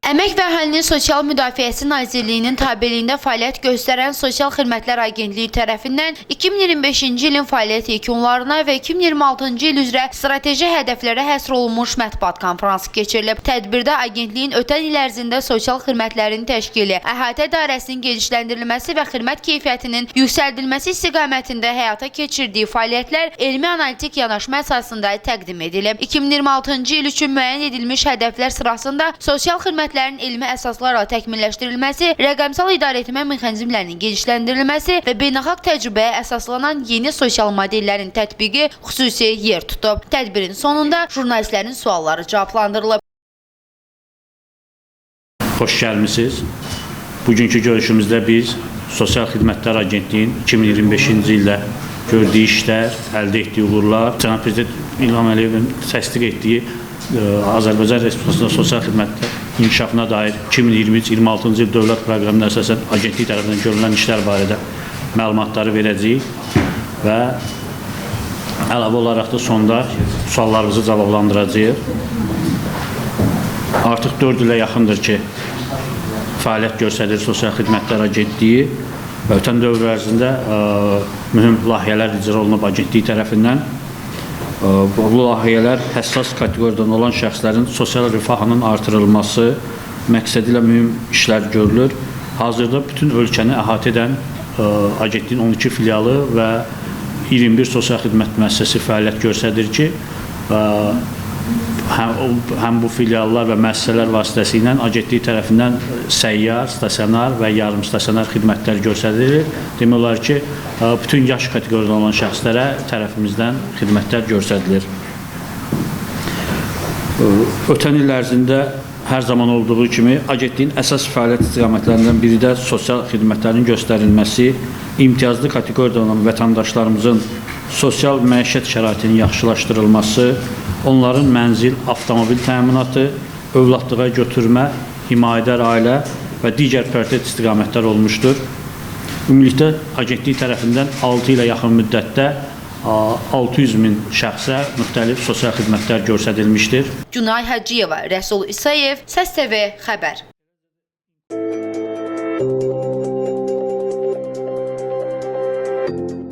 Əmək və Əhalinin Sosial Müdafiəsi Nazirliyinin tabeliyində fəaliyyət göstərən Sosial Xidmətlər Agentliyi tərəfindən 2025-ci ilin fəaliyyət yekunlarına və 2026-cı il üzrə strateji hədəflərə həsr olunmuş mətbuat konfransı keçirilib. Tədbirdə agentliyin ötən il ərzində sosial xidmətlərin təşkili, əhatə dairəsinin genişləndirilməsi və xidmət keyfiyyətinin yüksəldilməsi istiqamətində həyata keçirdiyi fəaliyyətlər elmi analitik yanaşma əsasında təqdim edilib. 2026-cı il üçün müəyyən edilmiş hədəflər sırasında sosial xidmətlərin elmi əsaslarla təkmilləşdirilməsi, rəqəmsal idarəetmə mexanizmlərinin genişləndirilməsi və beynəlxalq təcrübəyə əsaslanan yeni sosial modellərin tətbiqi xüsusi yer tutub. Tədbirin sonunda jurnalistlərin sualları cavablandırılıb. Xoş gəlmisiniz. Bugünkü görüşümüzdə biz Sosial Xidmətlər Agentliyinin 2025-ci ildə gördüyü işlər, əldə etdiyi uğurlar, Cənab Prezident İlham Əliyevin təsdiq etdiyi Azərbaycan Respublikasında sosial xidmətlər inkişafına dair 2023-26-cı il dövlət proqramına əsasən agentlik tərəfindən görülən işlər barədə məlumatları verəcəyik və əlavə olaraq da sonda suallarınızı cavablandıracağıq. Artıq 4 ilə yaxındır ki, fəaliyyət göstərir Sosial Xidmətlər Agentliyi və ötən dövr ərzində mühüm layihələr icra olunub agentlik tərəfindən. Bu layihələr həssas kateqoriyadan olan şəxslərin sosial rifahının artırılması məqsədi ilə mühüm işlər görülür. Hazırda bütün ölkəni əhatə edən agentliyin 12 filialı və 21 sosial xidmət müəssisəsi fəaliyyət göstərir ki, həm bu filiallar və müəssisələr vasitəsilə agentlik tərəfindən səyyar, stasionar və yarımstasionar xidmətlər göstərilir. Demək olar ki, bütün yaş kateqoriyadan olan şəxslərə tərəfimizdən xidmətlər göstərilir. Ötən il ərzində hər zaman olduğu kimi agentliyin əsas fəaliyyət istiqamətlərindən biri də sosial xidmətlərin göstərilməsi, imtiyazlı kateqoriyada olan vətəndaşlarımızın sosial məişət şəraitinin yaxşılaşdırılması, onların mənzil, avtomobil təminatı, övladlığa götürmə, himayədar ailə və digər prioritet istiqamətlər olmuşdur. Ümumilikdə agentlik tərəfindən 6 ilə yaxın müddətdə 600 min şəxsə müxtəlif sosial xidmətlər göstərilmişdir. Günay Hacıyeva, Rəsul İsayev, Səs TV xəbər.